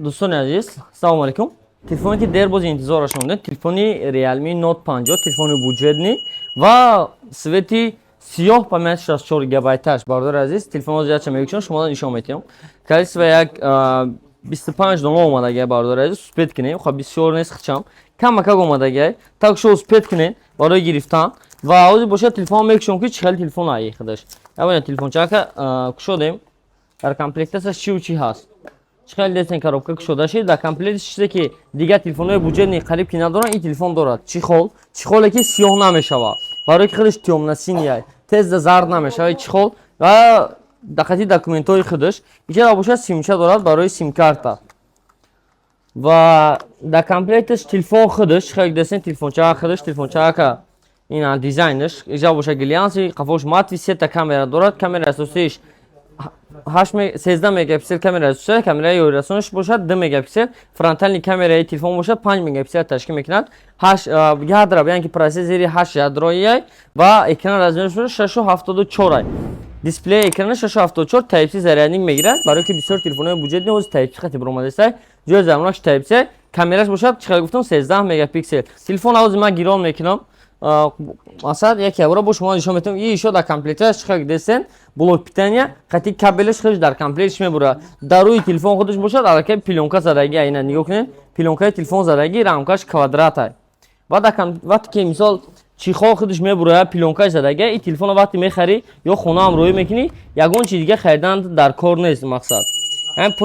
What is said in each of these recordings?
Дӯстони азиз, салому алейкум. Телефоне, ки дербоз интизораш мондем, телефони Realme Note 50, телефони бюджетный ва цвети сиёҳ, память 64 гигабайташ. Бародари азиз, телефонҳо зиёдча мекушам, шуморо нишон метиҳам. Количество як 25 дона омадагиай, бародари азиз, успеть кунем. Хоб, бисёр нест, хичам камакак омадагиай, так шо успеть кунем барои гирифтан. Ва ҳозир бошад, телефон мекушам, ки чӣ хеле телефон аи худаш. Ябоня, телефончака кушодем, дар комплектасаш чиву чӣ ҳаст. Чӣ хеле дестен, коробка кушода шид. Дар комплект чизе, ки дигар телефонҳои бюджетный қариб ки надоранд, ин телефон дорад: чехол. Чехоле, ки сиёҳ намешавад, барое ки худаш тёмно-синий, тезда зард намешавад чехол. Ва дақати документҳои худаш иҷара бошад, симча дорад барои симкарта. Ва дар комплекташ телефон худаш. Чӣ хеле дестен, телефончака худаш, телефончака ина дизайнаш иҷа бошад, глянцевый, қафош матовый, сета камера дорад. Камераи асосииш 13 мегапиксел камераи асосӣ, камераи ёрирасонаш бошад 2 мегапиксел, фронтальный камераи телефон бошад 5 мегапиксел ташкил мекунад. Ядра, яъне ки процессори 8 ядроияй ва экран размераш бошад 6,74 ай. Дисплеи экрана 6,74, Type-C зарядник мегирад, барое ки бисёр телефонҳои бюджетный ҳозир Type-C хати баромадааст, ҷои зармонаш Type-C. Камераш бошад, чӣ хеле гуфтам, 13 мегапиксел. Телефон ҳозир ман гирон мекунам, масалан, яке бора бо шумо нишон метавонам. И ишо дар комплекташ, чӣ хеле дестен, блок питания хати кабелаш худаш дар комплектш мебурад. Дар рӯи телефон худаш бошад, аллакай плёнка задагӣ. Ина нигоҳ кунед, плёнкаи телефон задагӣ, рамкаш квадратай. Ва вақте ки, мисол, чехол худаш мебурояд, плёнкаш задагӣ, и телефонро вақте мехарӣ ё хона ҳамроҳӣ мекунӣ, ягон чи дига харидан дар кор нест. Мақсад, яъне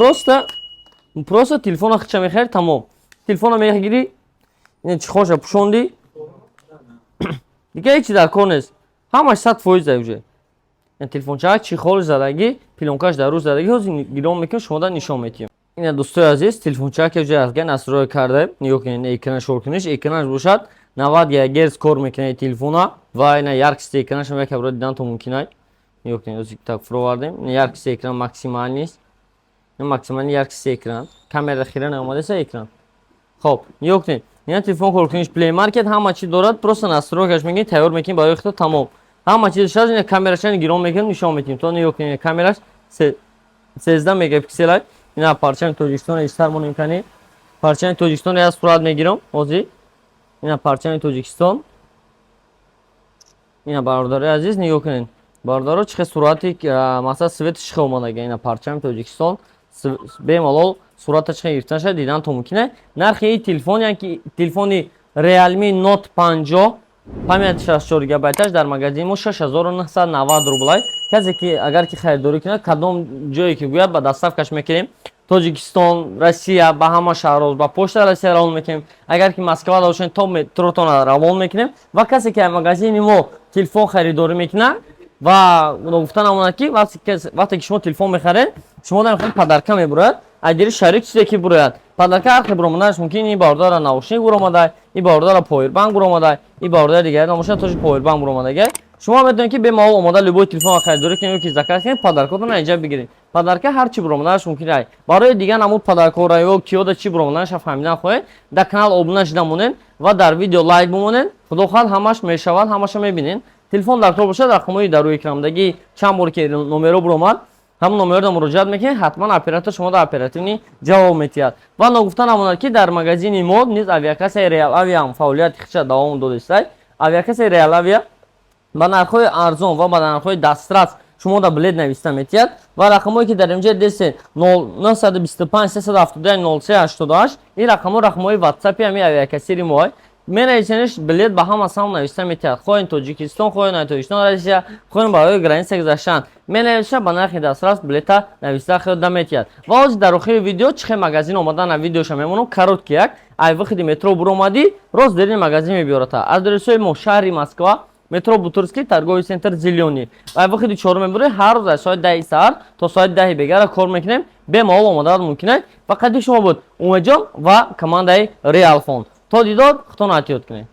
просто телефонро хича мехарӣ, тамом. Телефонро мегирӣ, чехолша пӯшондӣ, дига ҳеҷ чи дар кор нест, ҳамаш 100% уже. Телефончака чехоли задагӣ, плёнкаш дар рӯ задагӣ. Ҳозир гирон мекунем, шумода нишон метиҳем. Ина, дӯстои азиз, телефончака ки ҷа настрой кардаем, нигоҳ кунед, экран шоркуниш. Экранаш бошад 90 герц кор мекунад телефона. Ва ина яркости экранаш яке бора дидан то мумкин ай. Нигоҳ кунед, ҳозир так фуровардем, яркости экран максимальный, максимальный яркости экран. Камера хира наомадеса экран. Хоб, нигоҳ кунед, ина телефон коркуниш, Play Market, ҳама чи дорад. Просто настройкаш мекунед, тайёр мекунед барои худо, тамом, ҳама чиз шаз. Ина камерашани гирон мекунем, нишон метиҳем то. Нигоҳ кунед, камераш 13 мегапиксел ай. Ина парчами Тоҷикистон истар монем кани, парчами Тоҷикистон я сурат мегирам ҳозир. Ина парчами Тоҷикистон, ина, бародари азиз, нигоҳ кунед, бародаро, чӣ хел сурати, масалан, цвети чӣ хел омадага. Ина парчами Тоҷикистон, бемалол сурата чӣ хел гирифтан шуда, дидан то мумкин е. Нархи ин телефон, яъне ки телефони Realme Note 50, памяти 64 гигабайташ, дар магазини мо 6990 рублай. Касе ки агар ки харидорӣ кунад, кадом ҷое ки гӯяд, ба доставкаш мекунем. Тоҷикистон, Россия, ба ҳама шаҳрҳо ба Почта Россия равон мекунем. Агар ки Москва бошед, то метротона равон мекунем. Ва касе ки магазини мо телефон харидорӣ мекунад, ва гуфта намонад, ки вақте ки шумо телефон мехаред, шумо дар подарка мебурояд, айдири шарик чизе ки бурояд, подарка ҳар хел буромаданаш мумкин. Ин бародара наушник буромадай, ин бародара повербанк буромадай, ин бародари дигаре намошад, тоже повербанк буромадагай. Шумо метавонед, ки бемалол омода любой телефонро харидорӣ кунед ё ки заказ кунед, подаркотонро инҷа бигиред. Подарка ҳар чи буромаданаш мумкин ай. Барои дигар намуд подаркҳоро ё киёда чӣ буромаданаша фаҳмидан хоҳед, дар канал обуна шида монед ва дар видео лайк бимонед. Худо хоҳад, ҳамаш мешавад, ҳамаша мебинед. Телефон дар кор бошад, рақамҳои дар рӯи экрандаги, чанд бор ки номеро буромад, ҳамон номеро муроҷиат мекунед, ҳатман оператор шумо дар оперативный ҷавоб метиҳад. Ва ногуфта намонад, ки дар магазини мо низ авиакассаи Реал Авиа фаъолияти худша давом додистай. Авиакассаи Реал Авиа ба нархҳои арзон ва ба нархҳои дастрас шумо да билет нависта метиҳад. Ва рақамҳое, ки дар инҷа дестед, 0925 371 03 88, ин рақамҳо рақамҳои ватсапи ҳамин авиакассири мо. Менависениш, билет ба ҳама сам нависта метиҳад, хоҳем Тоҷикистон, хоҳем Тоҷикистон Россия, хоҳем барои граница гузаштан. Менависа, ба нархи дастрас билета нависта хӯда метиҳад. Ва ҳозир дар охири видео чӣ хел магазин омадана видеоша мемонам. Короткий як ай выходи метро буромадӣ, рост дерини магазин мебиёрата. Адресҳои мо: шаҳри Москва, метро Бутырский, торговый центр Зелёный, ай выходи чорум мебуред. Ҳар рӯз аз соати 10 саҳар то соати 10 бегара кор мекунем, бемалол омодаат мумкин аст. Ва қади шумо буд Умедҷон ва командаи Реалфон. То дидор, худтон эҳтиёт кунед.